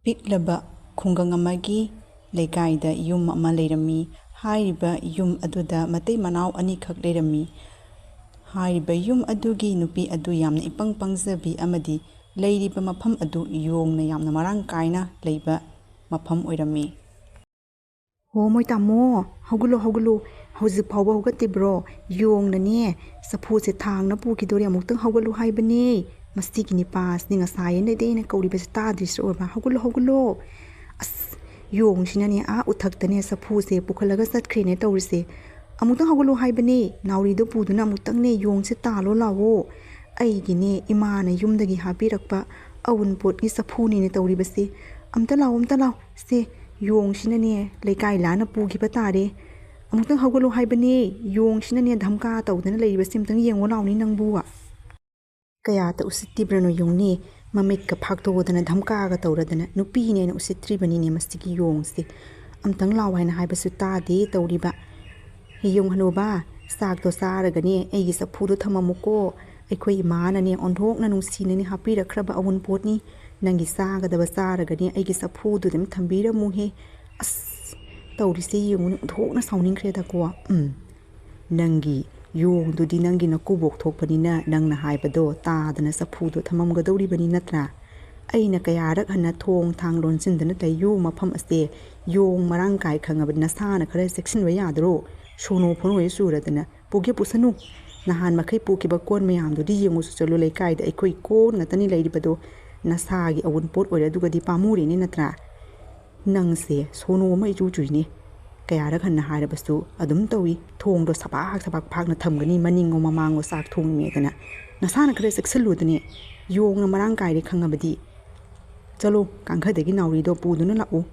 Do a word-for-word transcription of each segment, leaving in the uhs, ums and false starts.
ꯄꯤꯛꯂꯕ ꯈꯨꯡꯒꯪ ꯑꯃꯒꯤ ꯂꯩꯀꯥꯏꯗ ꯌꯨꯝ ꯑꯃ ꯂꯩꯔꯝꯃꯤ꯫ ꯍꯥꯏꯔꯤꯕ ꯌꯨꯝ ꯑꯗꯨꯗ ꯃꯇꯩ ꯃꯅꯥꯎ ꯑꯅꯤꯈꯛ ꯂꯩꯔꯝꯃꯤ꯫ ꯍꯥꯏꯔꯤꯕ ꯌꯨꯝ ꯑꯗꯨꯒꯤ ꯅꯨꯄꯤ ꯑꯗꯨ ꯌꯥꯝꯅ ꯏꯄꯪ ꯄꯪꯖꯕꯤ ꯑꯃꯗꯤ ꯂꯩꯔꯤꯕ ꯃꯐꯝ ꯑꯗꯨ ꯌꯣꯡꯅ ꯌꯥꯝꯅ ꯃꯔꯥꯡ ꯀꯥꯏꯅ ꯂꯩꯕ ꯃꯐꯝ ꯑꯣꯏꯔꯝꯃꯤ꯫ "ꯍꯣ, ꯃꯣꯏ ꯇꯥꯃꯣ, ꯍꯧꯒꯠꯂꯣ, ꯍꯧꯒꯠꯂꯣ꯫ ꯍꯧꯖꯤꯛ ꯐꯥꯎꯕ ꯍꯧꯒꯠꯇ꯭ꯔꯤꯕ꯭ꯔꯣ? ꯌꯣꯡꯅꯅꯦ, ꯆꯐꯨꯁꯦ ꯊꯥꯡꯅ ꯄꯨꯈꯤꯗꯣꯔꯦ, ꯑꯃꯨꯛꯇꯪ ꯍꯧꯒꯠꯂꯨ ꯍꯥꯏꯕꯅꯦ꯫ ꯃꯁꯤꯒꯤ ꯅꯤꯄꯥꯁꯤꯅ ꯉꯁꯥꯏ ꯑꯩꯅ ꯑꯩꯅ ꯀꯧꯔꯤꯕꯁꯦ ꯇꯥꯗ꯭ꯔꯤꯁꯤꯔꯣꯕ? ꯍꯧꯒꯠꯂꯣ, ꯍꯧꯒꯠꯂꯣ꯫ ꯑꯁ, ꯌꯣꯡꯁꯤꯅꯅꯦ, ꯑꯥ ꯎꯊꯛꯇꯅꯦ ꯆꯐꯨꯁꯦ ꯄꯨꯈꯠꯂꯒ ꯆꯠꯈ꯭ꯔꯦꯅꯦ ꯇꯧꯔꯤꯁꯦ꯫ ꯑꯃꯨꯛꯇꯪ ꯍꯧꯒꯠꯂꯣ ꯍꯥꯏꯕꯅꯦ, ꯅꯥꯎꯔꯤꯗꯣ ꯄꯨꯗꯨꯅ ꯑꯃꯨꯛꯇꯪꯅꯦ ꯌꯣꯡꯁꯦ ꯇꯥꯜꯂꯣ ꯂꯥꯛꯑꯣ꯫ ꯑꯩꯒꯤꯅꯦ ꯏꯃꯥꯅ ꯌꯨꯝꯗꯒꯤ ꯍꯥꯞꯄꯤꯔꯛꯄ ꯑꯎꯟꯄꯣꯠꯀꯤ ꯆꯐꯨꯅꯤꯅꯦ ꯇꯧꯔꯤꯕꯁꯦ꯫ ꯑꯝꯇ ꯂꯥꯛꯑꯣ, ꯑꯝꯇ ꯂꯥꯛꯑꯣ꯫ ꯁꯦ, ꯌꯣꯡꯁꯤꯅꯅꯦ ꯂꯩꯀꯥꯏ ꯂꯥꯟꯅ ꯄꯨꯈꯤꯕ ꯇꯥꯔꯦ꯫ ꯑꯃꯨꯛꯇꯪ ꯍꯧꯒꯠꯂꯣ ꯍꯥꯏꯕꯅꯦ, ꯌꯣꯡꯁꯤꯅꯅꯦ ꯙꯝꯀꯥ ꯇꯧꯗꯅ ꯂꯩꯔꯤꯕꯁꯦ ꯑꯝꯇꯪ ꯌꯦꯡꯉꯣ ꯂꯥꯎꯅꯦ ꯅꯪꯕꯨ꯫ ꯀꯌꯥꯇ ꯎꯁꯤꯠꯇꯤꯕ꯭ꯔꯅꯣ ꯌꯦꯡꯉꯨꯅꯦ, ꯃꯃꯤꯠꯀ ꯐꯥꯛꯇꯣꯛꯑꯗꯅ ꯙꯝꯀꯥꯒ ꯇꯧꯔꯗꯅ꯫ ꯅꯨꯄꯤꯅꯦꯅ ꯎꯁꯤꯠꯇ꯭ꯔꯤꯕꯅꯤꯅꯦ ꯃꯁꯤꯒꯤ ꯌꯣꯡꯁꯦ꯫ ꯑꯝꯇꯪ ꯂꯥꯎ ꯍꯥꯏꯅ ꯍꯥꯏꯕꯁꯨ ꯇꯥꯗꯦ ꯇꯧꯔꯤꯕ꯫ ꯌꯣꯡ ꯍꯅꯨꯕ, ꯆꯥꯛꯇꯣ ꯆꯥꯔꯒꯅꯦ ꯑꯩꯒꯤ ꯆꯐꯨꯗꯣ ꯊꯝꯃꯝꯃꯨꯀꯣ꯫ ꯑꯩꯈꯣꯏ ꯏꯃꯥꯅꯅꯦ ꯑꯣꯟꯊꯣꯛꯅ ꯅꯨꯡꯁꯤꯅꯅꯦ ꯍꯥꯞꯄꯤꯔꯛꯈ꯭ꯔꯕ ꯑꯋꯨꯟꯄꯣꯠꯅꯤ꯫ ꯅꯪꯒꯤ ꯆꯥꯒꯗꯕ ꯆꯥꯔꯒꯅꯦ ꯑꯩꯒꯤ ꯆꯐꯨꯗꯨꯗ ꯑꯗꯨꯝ ꯊꯝꯕꯤꯔꯝꯃꯨꯍꯦ꯫ ꯑꯁ, ꯇꯧꯔꯤꯁꯦ ꯌꯦꯡꯉꯨꯅꯦ, ꯑꯣꯟꯊꯣꯛꯅ ꯁꯥꯎꯅꯤꯡꯈ꯭ꯔꯦꯗꯀꯣ꯫ ꯎꯝ, ꯅꯪꯒꯤ ꯌꯣꯡꯗꯨꯗꯤ ꯅꯪꯒꯤ ꯅꯀꯨꯕꯣꯛ ꯊꯣꯛꯄꯅꯤꯅ ꯅꯪꯅ ꯍꯥꯏꯕꯗꯣ ꯇꯥꯗꯅ ꯆꯐꯨꯗꯣ ꯊꯝꯃꯝꯒꯗꯧꯔꯤꯕꯅꯤ ꯅꯠꯇ꯭ꯔꯥ? ꯑꯩꯅ ꯀꯌꯥꯔꯛ ꯍꯟꯅ ꯊꯣꯡ ꯊꯥꯡ ꯂꯣꯟꯁꯤꯟꯗꯅ ꯂꯩꯌꯨ, ꯃꯐꯝ ꯑꯁꯦ ꯌꯣꯡ ꯃꯔꯥꯡ ꯀꯥꯏ ꯈꯪꯉꯕꯅꯤ, ꯅꯁꯥꯅ ꯈꯔ ꯆꯦꯛꯁꯤꯟꯕ ꯌꯥꯗ꯭ꯔꯣ? ꯁꯣꯅꯣ ꯐꯣꯅꯣ ꯍꯦꯛ ꯆꯨꯔꯗꯅ꯫ ꯄꯨꯒꯦ ꯄꯨꯁꯅꯨ꯫ ꯅꯍꯥꯟ ꯃꯈꯩ ꯄꯨꯈꯤꯕ ꯀꯣꯟ ꯃꯌꯥꯝꯗꯨꯗꯤ ꯌꯦꯡꯉꯨꯁꯨ ꯆꯠꯂꯨ, ꯂꯩꯀꯥꯏꯗ ꯑꯩꯈꯣꯏ ꯀꯣꯟ ꯉꯥꯛꯇꯅꯤ ꯂꯩꯔꯤꯕꯗꯣ꯫ ꯅꯁꯥꯒꯤ ꯑꯋꯨꯟꯄꯣꯠ ꯑꯣꯏꯔꯦ, ꯑꯗꯨꯒꯗꯤ ꯄꯥꯝꯃꯨꯔꯦꯅꯦ ꯅꯠꯇ꯭ꯔꯥ? ꯅꯪꯁꯦ ꯁꯣꯅꯣ ꯑꯃ ꯏꯆꯨ ꯆꯨꯏꯅꯦ꯫ ꯀꯌꯥꯔꯛ ꯍꯟꯅ ꯍꯥꯏꯔꯕꯁꯨ ꯑꯗꯨꯝ ꯇꯧꯏ꯫ ꯊꯣꯡꯗꯣ ꯁꯄꯥꯛ ꯁꯄꯥꯛ ꯐꯥꯛꯅ ꯊꯝꯒꯅꯤ, ꯃꯅꯤꯡꯉꯣ ꯃꯃꯥꯡꯉꯣ ꯆꯥꯛ ꯊꯣꯡꯉꯤꯃꯦꯗꯅ꯫ ꯅꯁꯥꯅ ꯈꯔ ꯆꯦꯛꯁꯤꯜꯂꯨꯗꯅꯦ꯫ ꯌꯣꯡꯅ ꯃꯔꯥꯡ ꯀꯥꯏꯔꯦ ꯈꯪꯉꯕꯗꯤ꯫ ꯆꯠꯂꯣ, ꯀꯥꯡꯈꯗꯒꯤ ꯅꯥꯎꯔꯤꯗꯣ ꯄꯨꯗꯨꯅ ꯂꯥꯛꯎ꯫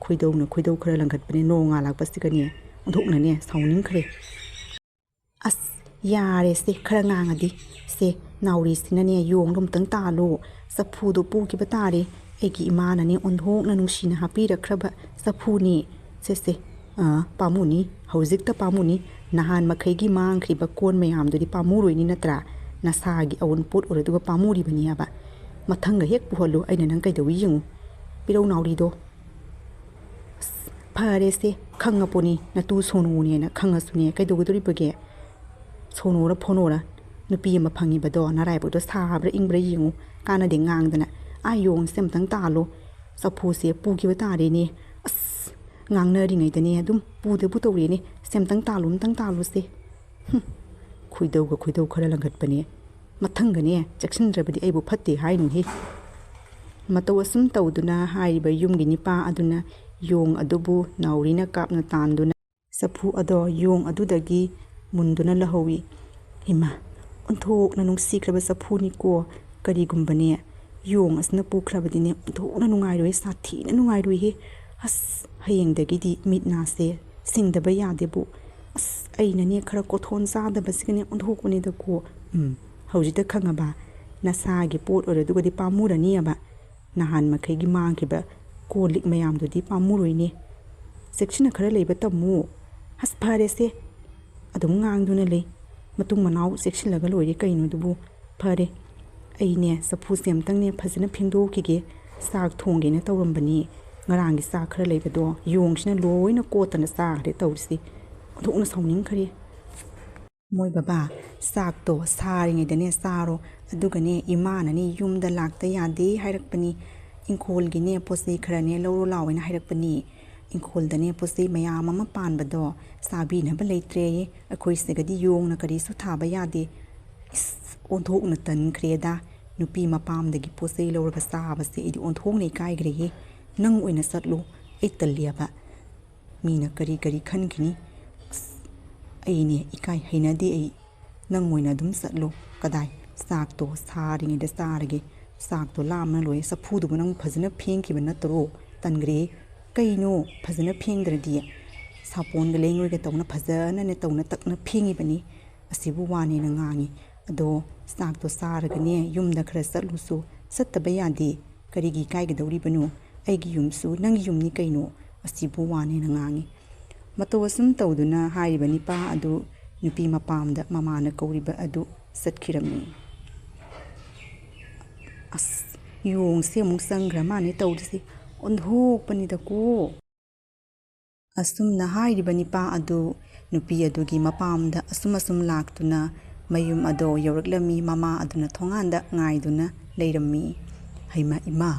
ꯈꯣꯏꯗꯧꯅ ꯈꯣꯏꯗꯧ ꯈꯔ ꯂꯪꯈꯠꯄꯅꯦ ꯅꯣꯡꯉꯥꯜꯂꯛꯄꯁꯤꯒꯅꯦ꯫ ꯑꯣꯟꯊꯣꯛꯅꯅꯦ ꯁꯥꯎꯅꯤꯡꯈ꯭ꯔꯦ꯫ ꯑꯁ, ꯌꯥꯔꯦ ꯁꯦ, ꯈꯔ ꯉꯥꯡꯉꯗꯤ꯫ ꯁꯦ, ꯅꯥꯎꯔꯤꯁꯤꯅꯅꯦ ꯌꯣꯡꯗꯣ ꯑꯃꯨꯛꯇꯪ ꯇꯥꯜꯂꯣ꯫ ꯆꯐꯨꯗꯣ ꯄꯨꯈꯤꯕ ꯇꯥꯔꯦ꯫ ꯑꯩꯒꯤ ꯏꯃꯥꯅꯅꯦ ꯑꯣꯟꯊꯣꯛꯅ ꯅꯨꯡꯁꯤꯅ ꯍꯥꯞꯄꯤꯔꯛꯈ꯭ꯔꯕ ꯆꯐꯨꯅꯤ꯫ ꯁꯦ, ꯁꯦ, ꯑꯥ, ꯄꯥꯝꯃꯨꯅꯤ꯫ ꯍꯧꯖꯤꯛꯇ ꯄꯥꯝꯃꯨꯅꯤ꯫ ꯅꯍꯥꯟ ꯃꯈꯩꯒꯤ ꯃꯥꯡꯈ꯭ꯔꯤꯕ ꯀꯣꯟ ꯃꯌꯥꯝꯗꯨꯗꯤ ꯄꯥꯝꯃꯨꯔꯣꯏꯅꯤ ꯅꯠꯇ꯭ꯔꯥ? ꯅꯁꯥꯒꯤ ꯑꯋꯨꯟꯄꯣꯠ ꯑꯣꯏꯔꯗꯨꯒ ꯄꯥꯝꯃꯨꯔꯤꯕꯅꯤ ꯍꯥꯏꯕ꯫ ꯃꯊꯪꯒ ꯍꯦꯛ ꯄꯨꯍꯜꯂꯨ, ꯑꯩꯅ ꯅꯪ ꯀꯩꯗꯧꯏ ꯌꯦꯡꯉꯨ꯫ ꯄꯤꯔꯧ ꯅꯥꯎꯔꯤꯗꯣ꯫ ꯑꯁ, ꯐꯔꯦꯁꯦ, ꯈꯪꯉꯄꯣꯠꯅꯤ ꯅꯇꯨ ꯁꯣꯅꯨꯅꯦꯅ꯫ ꯈꯪꯉꯁꯨꯅꯦ ꯀꯩꯗꯧꯒꯗꯣꯔꯤꯕꯒꯦ? ꯁꯣꯅꯣꯔ ꯐꯣꯅꯣꯔ ꯅꯨꯄꯤ ꯑꯃ ꯐꯪꯉꯤꯕꯗꯣ ꯅꯔꯥꯏꯕꯛꯇꯣ ꯁꯥꯕ꯭ꯔꯥ ꯏꯪꯕ꯭ꯔꯥ ꯌꯦꯡꯉꯨ꯫ ꯀꯥꯟꯅꯗꯦ ꯉꯥꯡꯗꯅ꯫ ꯑꯥ, ꯌꯣꯡꯁꯦ ꯑꯝꯇꯪ ꯇꯥꯜꯂꯣ꯫ ꯆꯐꯨꯁꯦ ꯄꯨꯈꯤꯕ ꯇꯥꯔꯦꯅꯦ꯫ ꯑꯁ, ꯉꯥꯡꯅꯔꯤꯉꯩꯗꯅꯦ ꯑꯗꯨꯝ ꯄꯨꯗꯕꯨ ꯇꯧꯔꯦꯅꯦ꯫ ꯁꯦ ꯑꯝꯇꯪ ꯇꯥꯜꯂꯨ, ꯑꯝꯇꯪ ꯇꯥꯜꯂꯨꯁꯦ꯫ ꯍꯨꯝ, ꯈꯣꯏꯗꯧꯒ ꯈꯣꯏꯗꯧ ꯈꯔ ꯂꯪꯈꯠꯄꯅꯦ꯫ ꯃꯊꯪꯒꯅꯦ ꯆꯦꯛꯁꯤꯟꯗ꯭ꯔꯕꯗꯤ ꯑꯩꯕꯨ ꯐꯠꯇꯦ ꯍꯥꯏꯅꯨꯍꯦ꯫ ꯃꯇꯧ ꯑꯁꯨꯝ ꯇꯧꯗꯨꯅ ꯍꯥꯏꯔꯤꯕ ꯌꯨꯝꯒꯤ ꯅꯤꯄꯥ ꯑꯗꯨꯅ ꯌꯣꯡ ꯑꯗꯨꯕꯨ ꯅꯥꯎꯔꯤꯅ ꯀꯥꯞꯅ ꯇꯥꯟꯗꯨꯅ ꯆꯐꯨ ꯑꯗꯣ ꯌꯣꯡ ꯑꯗꯨꯗꯒꯤ ꯃꯨꯟꯗꯨꯅ ꯂꯧꯍꯧꯏ꯫ ꯏꯃꯥ, ꯑꯣꯟꯊꯣꯛꯅ ꯅꯨꯡꯁꯤꯈ꯭ꯔꯕ ꯆꯐꯨꯅꯤꯀꯣ꯫ ꯀꯔꯤꯒꯨꯝꯕꯅꯦ ꯌꯣꯡ ꯑꯁꯤꯅ ꯄꯨꯈ꯭ꯔꯕꯗꯤꯅꯦ ꯑꯣꯟꯊꯣꯛꯅ ꯅꯨꯡꯉꯥꯏꯔꯣꯏ, ꯁꯥꯊꯤꯅ ꯅꯨꯡꯉꯥꯏꯔꯣꯏꯍꯦ꯫ ꯑꯁ, ꯍꯌꯦꯡꯗꯒꯤꯗꯤ ꯃꯤꯠ ꯅꯥꯁꯦ ꯁꯤꯡꯗꯕ ꯌꯥꯗꯦꯕꯨ꯫ ꯑꯁ, ꯑꯩꯅꯅꯦ ꯈꯔ ꯀꯣꯊꯣꯟ ꯆꯥꯗꯕꯁꯤꯒꯅꯦ ꯑꯣꯟꯊꯣꯛꯄꯅꯤꯗꯀꯣ꯫ ꯎꯝ, ꯍꯧꯖꯤꯛꯇ ꯈꯪꯉꯕ? ꯅꯁꯥꯒꯤ ꯄꯣꯠ ꯑꯣꯏꯔꯗꯨꯒꯗꯤ ꯄꯥꯝꯃꯨꯔꯅꯤꯑꯕ꯫ ꯅꯍꯥꯟ ꯃꯈꯩꯒꯤ ꯃꯥꯡꯈꯤꯕ ꯀꯣꯜ ꯂꯤꯛ ꯃꯌꯥꯝꯗꯨꯗꯤ ꯄꯥꯝꯃꯨꯔꯣꯏꯅꯦ꯫ ꯆꯦꯛꯁꯤꯟꯅ ꯈꯔ ꯂꯩꯕ ꯇꯝꯃꯨ꯫ ꯑꯁ, ꯐꯔꯦꯁꯦ, ꯑꯗꯨꯝ ꯉꯥꯡꯗꯨꯅ ꯂꯩ꯫ ꯃꯇꯨꯡ ꯃꯅꯥꯎ ꯆꯦꯛꯁꯤꯜꯂꯒ ꯂꯣꯏꯔꯦ ꯀꯩꯅꯣ ꯑꯗꯨꯕꯨ꯫ ꯐꯔꯦ, ꯑꯩꯅꯦ ꯆꯐꯨꯁꯦ ꯑꯝꯇꯪꯅꯦ ꯐꯖꯅ ꯐꯦꯡꯗꯣꯛꯈꯤꯒꯦ꯫ ꯆꯥꯛ ꯊꯣꯡꯒꯦꯅ ꯇꯧꯔꯝꯕꯅꯤ꯫ ꯉꯔꯥꯡꯒꯤ ꯆꯥꯛ ꯈꯔ ꯂꯩꯕꯗꯣ ꯌꯣꯡꯁꯤꯅ ꯂꯣꯏꯅ ꯀꯣꯠꯇꯅ ꯆꯥꯈ꯭ꯔꯦ ꯇꯧꯔꯤꯁꯤ꯫ ꯑꯣꯟꯊꯣꯛꯅ ꯁꯥꯎꯅꯤꯡꯈ꯭ꯔꯦ꯫ ꯃꯣꯏ ꯕꯕꯥ, ꯆꯥꯛꯇꯣ ꯁꯥꯔꯤꯉꯩꯗꯅꯦ ꯆꯥꯔꯣ꯫ ꯑꯗꯨꯒꯅꯦ ꯏꯃꯥꯅꯅꯦ ꯌꯨꯝꯗ ꯂꯥꯛꯇ ꯌꯥꯗꯦ ꯍꯥꯏꯔꯛꯄꯅꯤ꯫ ꯏꯪꯈꯣꯜꯒꯤꯅꯦ ꯄꯣꯠ ꯆꯩ ꯈꯔꯅꯦ ꯂꯧꯔꯣ ꯂꯥꯎꯑꯣꯅ ꯍꯥꯏꯔꯛꯄꯅꯤ꯫ ꯏꯪꯈꯣꯜꯗꯅꯦ ꯄꯣꯠ ꯆꯩ ꯃꯌꯥꯝ ꯑꯃ ꯄꯥꯟꯕꯗꯣ ꯆꯥꯕꯤꯅꯕ ꯂꯩꯇ꯭ꯔꯦꯌꯦ꯫ ꯑꯩꯈꯣꯏ ꯁꯤꯒꯗꯤ ꯌꯣꯡꯅ ꯀꯔꯤꯁꯨ ꯊꯥꯕ ꯌꯥꯗꯦ꯫ ꯏꯁ, ꯑꯣꯟꯊꯣꯛꯅ ꯇꯟꯈ꯭ꯔꯦꯗ꯫ ꯅꯨꯄꯤ ꯃꯄꯥꯝꯗꯒꯤ ꯄꯣꯠ ꯆꯩ ꯂꯧꯔꯒ ꯆꯥꯕꯁꯦ ꯑꯩꯗꯤ ꯑꯣꯟꯊꯣꯛꯅ ꯏꯀꯥꯏꯈ꯭ꯔꯦꯍꯦ꯫ ꯅꯪ ꯑꯣꯏꯅ ꯆꯠꯂꯣ, ꯑꯩ ꯇꯜꯂꯦꯕ꯫ ꯃꯤꯅ ꯀꯔꯤ ꯀꯔꯤ ꯈꯟꯈꯤꯅꯤ? ꯑꯁ, ꯑꯩꯅꯦ ꯏꯀꯥꯏ ꯍꯩꯅꯗꯦ ꯑꯩ꯫ ꯅꯪ ꯑꯣꯏꯅ ꯑꯗꯨꯝ ꯆꯠꯂꯣ꯫ ꯀꯗꯥꯏ? ꯆꯥꯛꯇꯣ ꯁꯥꯔꯤꯉꯩꯗ ꯆꯥꯔꯒꯦ꯫ ꯆꯥꯛꯇꯣ ꯂꯥꯝꯅ ꯂꯣꯏꯔꯦ꯫ ꯆꯐꯨꯗꯨꯕꯨ ꯅꯪ ꯐꯖꯅ ꯐꯦꯡꯈꯤꯕ ꯅꯠꯇ꯭ꯔꯣ? ꯇꯟꯈ꯭ꯔꯦ꯫ ꯀꯩꯅꯣ ꯐꯖꯅ ꯐꯦꯡꯗ꯭ꯔꯗꯤ? ꯁꯥꯄꯣꯟꯒ ꯂꯩꯉꯣꯏꯒ ꯇꯧꯅ ꯐꯖꯅꯅꯦ ꯇꯧꯅ ꯇꯛꯅ ꯐꯦꯡꯉꯤꯕꯅꯤ꯫ ꯑꯁꯤꯕꯨ ꯋꯥꯅꯦꯅ ꯉꯥꯡꯉꯤ꯫ ꯑꯗꯣ ꯆꯥꯛꯇꯣ ꯆꯥꯔꯒꯅꯦ ꯌꯨꯝꯗ ꯈꯔ ꯆꯠꯂꯨꯁꯨ꯫ ꯆꯠꯇꯕ ꯌꯥꯗꯦ꯫ ꯀꯔꯤꯒꯤ ꯏꯀꯥꯏꯒꯗꯧꯔꯤꯕꯅꯣ? ꯑꯩꯒꯤ ꯌꯨꯝꯁꯨ ꯅꯪꯒꯤ ꯌꯨꯝꯅꯤ ꯀꯩꯅꯣ꯫ ꯑꯁꯤꯕꯨ ꯋꯥꯅꯦꯅ ꯉꯥꯡꯉꯤ꯫ ꯃꯇꯧ ꯑꯁꯨꯝ ꯇꯧꯗꯨꯅ ꯍꯥꯏꯔꯤꯕ ꯅꯤꯄꯥ ꯑꯗꯨ ꯅꯨꯄꯤ ꯃꯄꯥꯝꯗ ꯃꯃꯥꯅ ꯀꯧꯔꯤꯕ ꯑꯗꯨ ꯆꯠꯈꯤꯔꯝꯃꯤ꯫ ꯑꯁ, ꯌꯣꯡꯁꯦ ꯑꯃꯨꯛ ꯆꯪꯈ꯭ꯔ ꯃꯥꯅꯦ ꯇꯧꯔꯤꯁꯦ꯫ ꯑꯣꯟꯊꯣꯛꯄꯅꯤꯗꯀꯣ꯫ ꯑꯁꯨꯝꯅ ꯍꯥꯏꯔꯤꯕ ꯅꯤꯄꯥ ꯑꯗꯨ ꯅꯨꯄꯤ ꯑꯗꯨꯒꯤ ꯃꯄꯥꯝꯗ ꯑꯁꯨꯝ ꯑꯁꯨꯝ ꯂꯥꯛꯇꯨꯅ ꯃꯌꯨꯝ ꯑꯗꯣ ꯌꯧꯔꯛꯂꯝꯃꯤ꯫ ꯃꯃꯥ ꯑꯗꯨꯅ ꯊꯣꯡꯒꯥꯟꯗ ꯉꯥꯏꯗꯨꯅ ꯂꯩꯔꯝꯃꯤ꯫ "ꯍꯩꯃꯥ, ꯏꯃꯥ,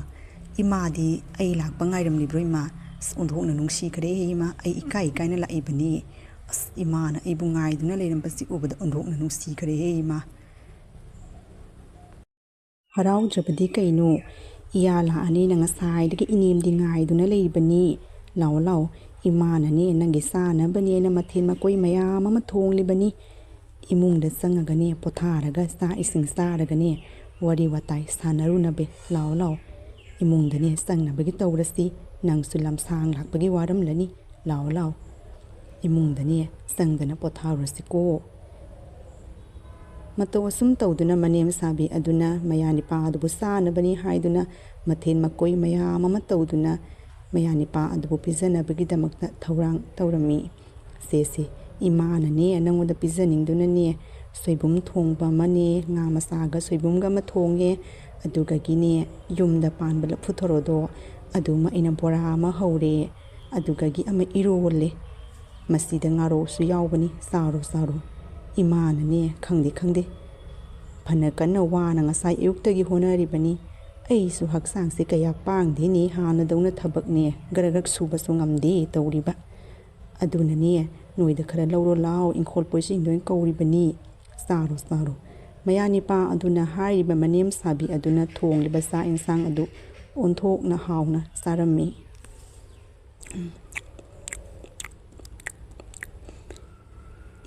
ꯏꯃꯥꯗꯤ ꯑꯩ ꯂꯥꯛꯄ ꯉꯥꯏꯔꯝꯂꯤꯕ꯭ꯔꯣ ꯏꯃꯥ? ꯑꯁ, ꯑꯣꯟꯊꯣꯛꯅ ꯅꯨꯡꯁꯤꯈ꯭ꯔꯦ ꯏꯃꯥ, ꯑꯩ ꯏꯀꯥꯏ ꯏꯀꯥꯏꯅ ꯂꯥꯛꯏꯕꯅꯤ꯫ ꯑꯁ, ꯏꯃꯥꯅ ꯑꯩꯕꯨ ꯉꯥꯏꯗꯨꯅ ꯂꯩꯔꯝꯕꯁꯤ ꯎꯕꯗ ꯑꯣꯟꯊꯣꯛꯅ ꯅꯨꯡꯁꯤꯈ꯭ꯔꯦ ꯏꯃꯥ꯫" "ꯍꯔꯥꯎꯗ꯭ꯔꯕꯗꯤ ꯀꯩꯅꯣ? ꯏꯌꯥ ꯂꯥꯛꯑꯅꯤꯅ ꯉꯁꯥꯏꯗꯒꯤ ꯏꯅꯦꯝꯗꯤ ꯉꯥꯏꯗꯨꯅ ꯂꯩꯔꯤꯕꯅꯤ꯫ ꯂꯥꯛꯑꯣ, ꯂꯥꯛꯑꯣ, ꯏꯃꯥꯅꯅꯦ ꯅꯪꯒꯤ ꯆꯥꯅꯕꯅꯦꯅ ꯃꯊꯦꯜ ꯃꯀꯣꯏ ꯃꯌꯥꯝ ꯑꯃ ꯊꯣꯡꯂꯤꯕꯅꯤ꯫ ꯏꯃꯨꯡꯗ ꯆꯪꯉꯒꯅꯦ ꯄꯣꯊꯥꯔꯒ ꯆꯥꯛ ꯏꯁꯤꯡ ꯆꯥꯔꯒꯅꯦ ꯋꯥꯔꯤ ꯋꯥꯇꯥꯏ ꯁꯥꯟꯅꯔꯨꯅꯕꯦ꯫ ꯂꯥꯛꯑꯣ, ꯂꯥꯛꯑꯣ, ꯏꯃꯨꯡꯗꯅꯦ ꯆꯪꯅꯕꯒꯤ ꯇꯧꯔꯁꯤ꯫ ꯅꯪꯁꯨ ꯂꯝꯁꯥꯡ ꯂꯥꯛꯄꯒꯤ ꯋꯥꯔꯝꯂꯅꯤ꯫ ꯂꯥꯛꯑꯣ, ꯂꯥꯛꯑꯣ, ꯏꯃꯨꯡꯗꯅꯦ ꯆꯪꯗꯅ ꯄꯣꯊꯥꯔꯨꯔꯁꯤꯀꯣ꯫" ꯃꯇꯧ ꯑꯁꯨꯝ ꯇꯧꯗꯨꯅ ꯃꯅꯦꯝ ꯁꯥꯕꯤ ꯑꯗꯨꯅ ꯃꯌꯥ ꯅꯤꯄꯥ ꯑꯗꯨꯕꯨ ꯆꯥꯅꯕꯅꯤ ꯍꯥꯏꯗꯨꯅ ꯃꯊꯦꯜ ꯃꯀꯣꯏ ꯃꯌꯥꯝ ꯑꯃ ꯇꯧꯗꯨꯅ ꯃꯌꯥ ꯅꯤꯄꯥ ꯑꯗꯨꯕꯨ ꯄꯤꯖꯅꯕꯒꯤꯗꯃꯛꯇ ꯊꯧꯔꯥꯡ ꯇꯧꯔꯝꯃꯤ꯫ "ꯁꯦ, ꯁꯦ, ꯏꯃꯥꯅꯅꯦ ꯅꯪꯉꯣꯟꯗ ꯄꯤꯖꯅꯤꯡꯗꯨꯅꯅꯦ ꯁꯣꯏꯕꯨꯝ ꯊꯣꯡꯕ ꯑꯃꯅꯦ, ꯉꯥ ꯃꯆꯥꯒ ꯁꯣꯏꯕꯨꯝꯒ ꯑꯃ ꯊꯣꯡꯉꯦ, ꯑꯗꯨꯒꯒꯤꯅꯦ ꯌꯨꯝꯗ ꯄꯥꯟꯕ ꯂꯐꯨ ꯊꯔꯣꯗꯣ ꯑꯗꯨꯃ ꯑꯩꯅ ꯕꯣꯔꯥ ꯑꯃ ꯍꯧꯔꯦ, ꯑꯗꯨꯒꯒꯤ ꯑꯃ ꯏꯔꯣꯜꯂꯦ꯫ ꯃꯁꯤꯗ ꯉꯥꯔꯧꯁꯨ ꯌꯥꯎꯕꯅꯤ, ꯆꯥꯔꯣ, ꯆꯥꯔꯣ꯫" "ꯏꯃꯥꯅꯅꯦ, ꯈꯪꯗꯦ, ꯈꯪꯗꯦ, ꯐꯅ ꯀꯟꯅ ꯋꯥꯅ ꯉꯁꯥꯏ ꯑꯌꯨꯛꯇꯒꯤ ꯍꯣꯠꯅꯔꯤꯕꯅꯤ꯫ ꯑꯩꯁꯨ ꯍꯛꯆꯥꯡꯁꯦ ꯀꯌꯥ ꯄꯥꯡꯗꯦꯅꯦ, ꯍꯥꯟꯅꯗꯧꯅ ꯊꯕꯛꯅꯦ ꯒꯔ ꯒꯔ ꯁꯨꯕꯁꯨ ꯉꯝꯗꯦ ꯇꯧꯔꯤꯕ꯫ ꯑꯗꯨꯅꯅꯦ, ꯅꯣꯏꯗ ꯈꯔ ꯂꯧꯔꯣ ꯂꯥꯎ, ꯏꯪꯈꯣꯜ ꯄꯣꯠꯆꯩꯗꯣ ꯑꯣꯏꯅ ꯀꯧꯔꯤꯕꯅꯤ꯫ ꯆꯥꯔꯣ, ꯆꯥꯔꯣ꯫" ꯃꯌꯥ ꯅꯤꯄꯥ ꯑꯗꯨꯅ ꯍꯥꯏꯔꯤꯕ ꯃꯅꯦꯝ ꯁꯥꯕꯤ ꯑꯗꯨꯅ ꯊꯣꯡꯂꯤꯕ ꯆꯥꯛ ꯏꯟꯁꯥꯡ ꯑꯗꯨ ꯑꯣꯟꯊꯣꯛꯅ ꯍꯥꯎꯅ ꯆꯥꯔꯝꯃꯤ꯫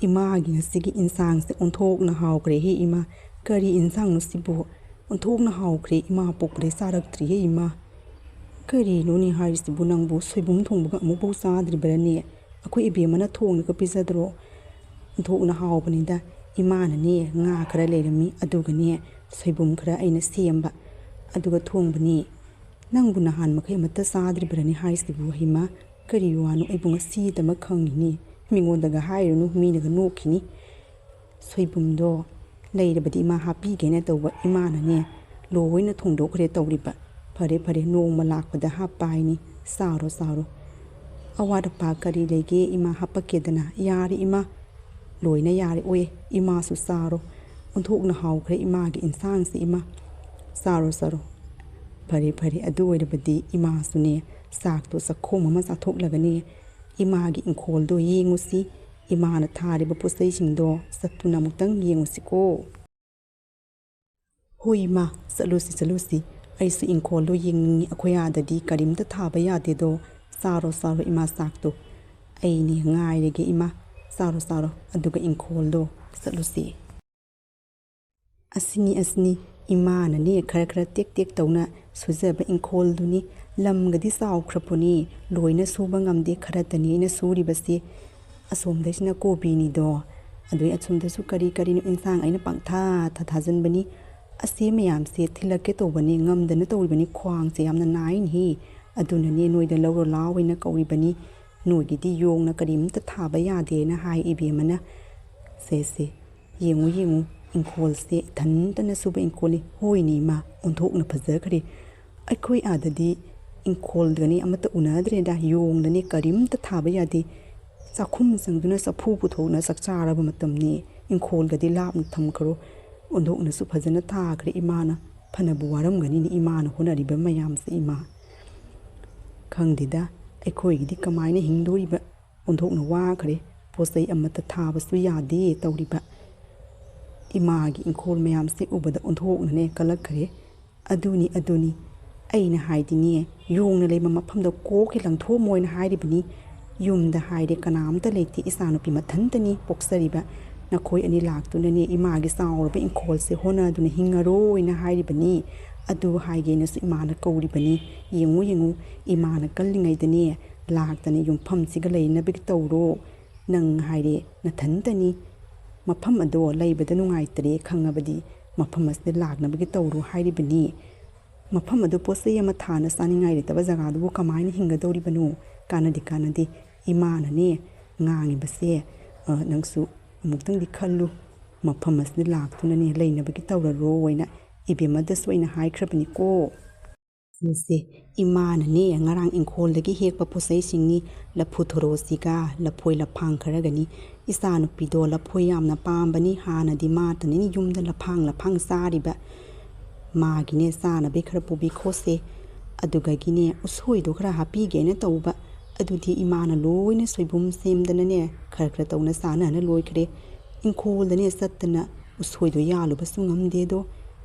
"ꯏꯃꯥꯒꯤ ꯉꯁꯤꯒꯤ ꯏꯟꯁꯥꯡꯁꯦ ꯑꯣꯟꯊꯣꯛꯅ ꯍꯥꯎꯈ꯭ꯔꯦꯍꯦ ꯏꯃꯥ꯫ ꯀꯔꯤ ꯏꯟꯁꯥꯡꯅꯣ ꯁꯤꯕꯨ? ꯑꯣꯟꯊꯣꯛꯅ ꯍꯥꯎꯈ꯭ꯔꯦ ꯏꯃꯥ, ꯄꯣꯛꯄꯗꯩ ꯆꯥꯔꯛꯇ꯭ꯔꯤꯌꯦ ꯏꯃꯥ꯫" "ꯀꯔꯤꯅꯣꯅꯦ ꯍꯥꯏꯔꯤꯁꯤꯕꯨ ꯅꯪꯕꯨ? ꯁꯣꯏꯕꯨꯝ ꯊꯣꯡꯕꯒ ꯑꯃꯨꯛꯐꯥꯎ ꯆꯥꯗ꯭ꯔꯤꯕ꯭ꯔꯥꯅꯦ? ꯑꯩꯈꯣꯏ ꯏꯕꯦꯝꯃꯅ ꯊꯣꯡꯂꯒ ꯄꯤꯖꯗ꯭ꯔꯣ?" "ꯑꯣꯟꯊꯣꯛꯅ ꯍꯥꯎꯕꯅꯤꯗ ꯏꯃꯥꯅꯅꯦ, ꯉꯥ ꯈꯔ ꯂꯩꯔꯝꯃꯤ, ꯑꯗꯨꯒꯅꯦ ꯁꯣꯏꯕꯨꯝ ꯈꯔ ꯑꯩꯅ ꯁꯦꯝꯕ, ꯑꯗꯨꯒ ꯊꯣꯡꯕꯅꯤ꯫ ꯅꯪꯕꯨ ꯅꯍꯥꯟ ꯃꯈꯩ ꯑꯃꯠꯇ ꯆꯥꯗ꯭ꯔꯤꯕ꯭ꯔꯥꯅꯦ ꯍꯥꯏꯁꯤꯕꯨ? ꯍꯩꯃꯥ, ꯀꯔꯤ ꯋꯥꯅꯣ? ꯑꯩꯕꯨ ꯉꯁꯤꯗꯃꯛ ꯈꯪꯉꯤꯅꯤ꯫ ꯃꯤꯉꯣꯟꯗꯒ ꯍꯥꯏꯔꯨꯅꯨ, ꯃꯤꯅꯒ ꯅꯣꯛꯈꯤꯅꯤ꯫" ꯁꯣꯏꯕꯨꯝꯗꯣ ꯂꯩꯔꯕꯗꯤ ꯏꯃꯥ ꯍꯥꯞꯄꯤꯒꯦꯅ ꯇꯧꯕ ꯏꯃꯥꯅꯅꯦ, ꯂꯣꯏꯅ ꯊꯣꯡꯗꯣꯛꯈ꯭ꯔꯦ ꯇꯧꯔꯤꯕ꯫ ꯐꯔꯦ ꯐꯔꯦ, ꯅꯣꯡꯃ ꯂꯥꯛꯄꯗ ꯍꯥꯞꯄ ꯍꯥꯏꯅꯤ꯫ ꯆꯥꯔꯣ ꯆꯥꯔꯣ꯫ ꯑꯋꯥꯠ ꯑꯄꯥ ꯀꯔꯤ ꯂꯩꯒꯦ ꯏꯃꯥ? ꯍꯥꯞꯄꯛꯀꯦꯗꯅ꯫ ꯌꯥꯔꯦ ꯏꯃꯥ, ꯂꯣꯏꯅ ꯌꯥꯔꯦ꯫ ꯑꯣꯏ, ꯏꯃꯥꯁꯨ ꯆꯥꯔꯣ꯫ ꯑꯣꯟꯊꯣꯛꯅ ꯍꯥꯎꯈ꯭ꯔꯦ ꯏꯃꯥꯒꯤ ꯏꯟꯁꯥꯡꯁꯤ ꯏꯃꯥ꯫ ꯆꯥꯔꯣ ꯆꯥꯔꯣ꯫ ꯐꯔꯦ ꯐꯔꯦ, ꯑꯗꯨ ꯑꯣꯏꯔꯕꯗꯤ ꯏꯃꯥꯁꯨꯅꯦ, ꯆꯥꯛꯇꯣ ꯆꯥꯛꯈꯣꯝ ꯑꯃ ꯆꯥꯊꯣꯛꯂꯒꯅꯦ, ꯏꯃꯥꯒꯤ ꯏꯪꯈꯣꯜꯗꯣ ꯌꯦꯡꯉꯨꯁꯤ꯫ ꯏꯃꯥꯅ ꯊꯥꯔꯤꯕ ꯄꯣꯠ ꯆꯩꯁꯤꯡꯗꯣ ꯆꯠꯇꯨꯅ ꯑꯃꯨꯛꯇꯪ ꯌꯦꯡꯉꯨꯁꯤꯀꯣ꯫ ꯍꯣꯏ ꯏꯃꯥ, ꯆꯠꯂꯨꯁꯤ ꯆꯠꯂꯨꯁꯤ꯫ ꯑꯩꯁꯨ ꯏꯪꯈꯣꯜꯗꯣ ꯌꯦꯡꯅꯤꯡꯉꯤ꯫ ꯑꯩꯈꯣꯏ ꯑꯥꯗꯗꯤ ꯀꯔꯤꯝꯇ ꯊꯥꯕ ꯌꯥꯗꯦꯗꯣ꯫ ꯆꯥꯔꯣ ꯆꯥꯔꯣ ꯏꯃꯥ ꯆꯥꯛꯇꯣ꯫ ꯑꯩꯅꯦ ꯉꯥꯏꯔꯒꯦ ꯏꯃꯥ꯫ ꯆꯥꯔꯣ ꯆꯥꯔꯣ꯫ ꯑꯗꯨꯒ ꯏꯪꯈꯣꯜꯗꯣ ꯆꯠꯂꯨꯁꯤ꯫ ꯑꯁꯤꯅꯤ ꯑꯁꯤꯅꯤ, ꯏꯃꯥꯅꯅꯦ ꯈꯔ ꯈꯔ ꯇꯦꯛ ꯇꯦꯛ ꯇꯧꯅ ꯁꯨꯖꯕ ꯏꯪꯈꯣꯜꯗꯨꯅꯤ꯫ ꯂꯝꯒꯗꯤ ꯆꯥꯎꯈ꯭ꯔꯄꯣꯠꯅꯤ, ꯂꯣꯏꯅ ꯁꯨꯕ ꯉꯝꯗꯦ, ꯈꯔꯇꯅꯤ ꯑꯩꯅ ꯁꯨꯔꯤꯕꯁꯤ꯫ ꯑꯁꯣꯝꯗꯩꯁꯤꯅ ꯀꯣꯕꯤꯅꯤꯗꯣ, ꯑꯗꯨꯏ ꯑꯁꯣꯝꯗꯁꯨ ꯀꯔꯤ ꯀꯔꯤꯅꯣ ꯏꯟꯁꯥꯡ ꯑꯩꯅ ꯄꯪꯊꯥ ꯊꯥ ꯊꯥꯖꯤꯟꯕꯅꯤ꯫ ꯑꯁꯤ ꯃꯌꯥꯝꯁꯦ ꯊꯤꯜꯂꯛꯀꯦ ꯇꯧꯕꯅꯤ, ꯉꯝꯗꯅ ꯇꯧꯔꯤꯕꯅꯤ, ꯈ꯭ꯋꯥꯡꯁꯦ ꯌꯥꯝꯅ ꯅꯥꯏꯅꯤ꯫ ꯑꯗꯨꯅꯅꯦ ꯅꯣꯏꯗ ꯂꯧꯔꯣ ꯂꯥꯎ ꯍꯥꯏꯅ ꯀꯧꯔꯤꯕꯅꯤ꯫ ꯅꯣꯏꯒꯤꯗꯤ ꯌꯣꯡꯅ ꯀꯔꯤꯝꯇ ꯊꯥꯕ ꯌꯥꯗꯦꯅ ꯍꯥꯏ ꯏꯕꯦꯝꯃꯅ꯫ ꯁꯦ ꯁꯦ, ꯌꯦꯡꯉꯨ ꯌꯦꯡꯉꯨ, ꯏꯪꯈꯣꯜꯁꯦ ꯏꯊꯟꯇꯅ ꯁꯨꯕ ꯏꯪꯈꯣꯜꯅꯤ꯫ ꯍꯣꯏꯅꯦ ꯏꯃꯥ, ꯑꯣꯟꯊꯣꯛꯅ ꯐꯖꯈ꯭ꯔꯦ꯫ ꯑꯩꯈꯣꯏ ꯑꯥꯗꯗꯤ ꯏꯪꯈꯣꯜꯒꯅꯤ ꯑꯃꯠꯇ ꯎꯅꯗ꯭ꯔꯦꯗ, ꯌꯣꯡꯗꯅꯤ ꯀꯔꯤꯝꯇ ꯊꯥꯕ ꯌꯥꯗꯦ꯫ ꯆꯥꯛꯈꯨꯝ ꯆꯪꯗꯨꯅ ꯆꯐꯨ ꯄꯨꯊꯣꯛꯅ ꯆꯥꯛ ꯆꯥꯔꯕ ꯃꯇꯝꯅꯤ꯫ ꯏꯪꯈꯣꯜꯒꯗꯤ ꯂꯥꯞꯅ ꯊꯝꯈ꯭ꯔꯣ꯫ ꯑꯣꯟꯊꯣꯛꯅꯁꯨ ꯐꯖꯅ ꯊꯥꯈ꯭ꯔꯦ ꯏꯃꯥꯅ꯫ ꯐꯅꯕꯨ ꯋꯥꯔꯝꯒꯅꯤꯅꯦ ꯏꯃꯥꯅ ꯍꯣꯠꯅꯔꯤꯕ ꯃꯌꯥꯝꯁꯦ ꯏꯃꯥ꯫ ꯈꯪꯗꯦꯗ, ꯑꯩꯈꯣꯏꯒꯤꯗꯤ ꯀꯃꯥꯏꯅ ꯍꯤꯡꯗꯣꯔꯤꯕ? ꯑꯣꯟꯊꯣꯛꯅ ꯋꯥꯈ꯭ꯔꯦ꯫ ꯄꯣꯠ ꯆꯩ ꯑꯃꯠꯇ ꯊꯥꯕꯁꯨ ꯌꯥꯗꯦ ꯇꯧꯔꯤꯕ꯫ ꯏꯃꯥꯒꯤ ꯏꯪꯈꯣꯜ ꯃꯌꯥꯝꯁꯦ ꯎꯕꯗ ꯑꯣꯟꯊꯣꯛꯅꯅꯦ ꯀꯜꯂꯛꯈ꯭ꯔꯦ꯫ ꯑꯗꯨꯅꯤ, ꯑꯗꯨꯅꯤ꯫ ꯑꯩꯅ ꯍꯥꯏꯗꯤꯅꯦ, ꯌꯣꯡꯅ ꯂꯩꯕ ꯃꯐꯝꯗ ꯀꯣꯛ ꯍꯦꯛ ꯂꯪꯊꯣꯛꯑꯝꯃꯣꯅ ꯍꯥꯏꯔꯤꯕꯅꯤ꯫ ꯌꯨꯝꯗ ꯍꯥꯏꯔꯦ ꯀꯅꯥꯝꯇ ꯂꯩꯇꯦ, ꯏꯆꯥꯅꯨꯄꯤ ꯃꯊꯟꯇꯅꯤ ꯄꯣꯛꯆꯔꯤꯕ꯫ ꯅꯈꯣꯏ ꯑꯅꯤ ꯂꯥꯛꯇꯨꯅꯅꯦ ꯏꯃꯥꯒꯤ ꯆꯥꯎꯔꯕ ꯏꯪꯈꯣꯜꯁꯦ ꯍꯣꯠꯅꯗꯨꯅ ꯍꯤꯡꯉꯔꯣꯅ ꯍꯥꯏꯔꯤꯕꯅꯤ꯫ ꯑꯗꯨ ꯍꯥꯏꯒꯦꯅꯁꯨ ꯏꯃꯥꯅ ꯀꯧꯔꯤꯕꯅꯤ꯫ ꯌꯦꯡꯉꯨ, ꯌꯦꯡꯉꯨ, ꯏꯃꯥꯅ ꯀꯜꯂꯤꯉꯩꯗꯅꯦ ꯂꯥꯛꯇꯅ ꯌꯨꯝꯐꯝꯁꯤꯒ ꯂꯩꯅꯕꯒꯤ ꯇꯧꯔꯣ꯫ ꯅꯪ ꯍꯥꯏꯔꯦ ꯅꯊꯟꯇꯅꯤ꯫ ꯃꯐꯝ ꯑꯗꯣ ꯂꯩꯕꯗ ꯅꯨꯡꯉꯥꯏꯇ꯭ꯔꯦ ꯈꯪꯉꯕꯗꯤ ꯃꯐꯝ ꯑꯁꯤꯗ ꯂꯥꯛꯅꯕꯒꯤ ꯇꯧꯔꯣ ꯍꯥꯏꯔꯤꯕꯅꯤ꯫ ꯃꯐꯝ ꯑꯗꯨ ꯄꯣꯠ ꯆꯩ ꯑꯃ ꯊꯥꯅ ꯆꯥꯅꯤꯡꯉꯥꯏ ꯂꯩꯇꯕ ꯖꯒꯥꯗꯨꯕꯨ ꯀꯃꯥꯏꯅ ꯍꯤꯡꯒꯗꯧꯔꯤꯕꯅꯣ? ꯀꯥꯟꯅꯗꯦ, ꯀꯥꯟꯅꯗꯦ꯫ ꯏꯃꯥꯅꯅꯦ ꯉꯥꯡꯉꯤꯕꯁꯦ, ꯑ, ꯅꯪꯁꯨ ꯑꯃꯨꯛꯇꯪꯗꯤ ꯈꯜꯂꯨ꯫ ꯃꯐꯝ ꯑꯁꯤꯗ ꯂꯥꯛꯇꯨꯅꯅꯦ ꯂꯩꯅꯕꯒꯤ ꯇꯧꯔꯔꯣ ꯍꯥꯏꯅ ꯏꯕꯦꯝꯃꯗꯁꯨ ꯑꯩꯅ ꯍꯥꯏꯈ꯭ꯔꯕꯅꯤꯀꯣ꯫ ꯁꯦ, ꯏꯃꯥꯅꯅꯦ ꯉꯔꯥꯡ ꯏꯪꯈꯣꯜꯗꯒꯤ ꯍꯦꯛꯄ ꯄꯣꯠꯆꯩꯁꯤꯡꯅꯤ, ꯂꯐꯨ ꯊꯣꯔꯣꯁꯤꯒ ꯂꯐꯣꯏ ꯂꯐꯥꯡ ꯈꯔꯒꯅꯤ꯫ ꯏꯆꯥꯅꯨꯄꯤꯗꯣ ꯂꯐꯣꯏ ꯌꯥꯝꯅ ꯄꯥꯝꯕꯅꯤ, ꯍꯥꯟꯅꯗꯤ ꯃꯥꯇꯅꯤꯅ ꯌꯨꯝꯗ ꯂꯐꯥꯡ ꯂꯐꯥꯡ ꯆꯥꯔꯤꯕ꯫ ꯃꯥꯒꯤꯅꯦ ꯆꯥꯅꯕꯩ ꯈꯔ ꯄꯨꯕꯤꯈꯣꯁꯦ, ꯑꯗꯨꯒꯒꯤꯅꯦ ꯎꯁꯣꯏꯗꯣ ꯈꯔ ꯍꯥꯞꯄꯤꯒꯦꯅ ꯇꯧꯕ꯫ ꯑꯗꯨꯗꯤ ꯏꯃꯥꯅ ꯂꯣꯏꯅ ꯁꯣꯏꯕꯨꯝ ꯁꯦꯝꯗꯅꯅꯦ ꯈꯔ ꯈꯔ ꯇꯧꯅ ꯆꯥꯅꯅ ꯂꯣꯏꯈ꯭ꯔꯦ꯫ ꯏꯪꯈꯣꯜꯗꯅꯦ ꯆꯠꯇꯅ ꯎꯁꯣꯏꯗꯣ ꯌꯥꯜꯂꯨꯕꯁꯨ ꯉꯝꯗꯦꯗꯣ꯫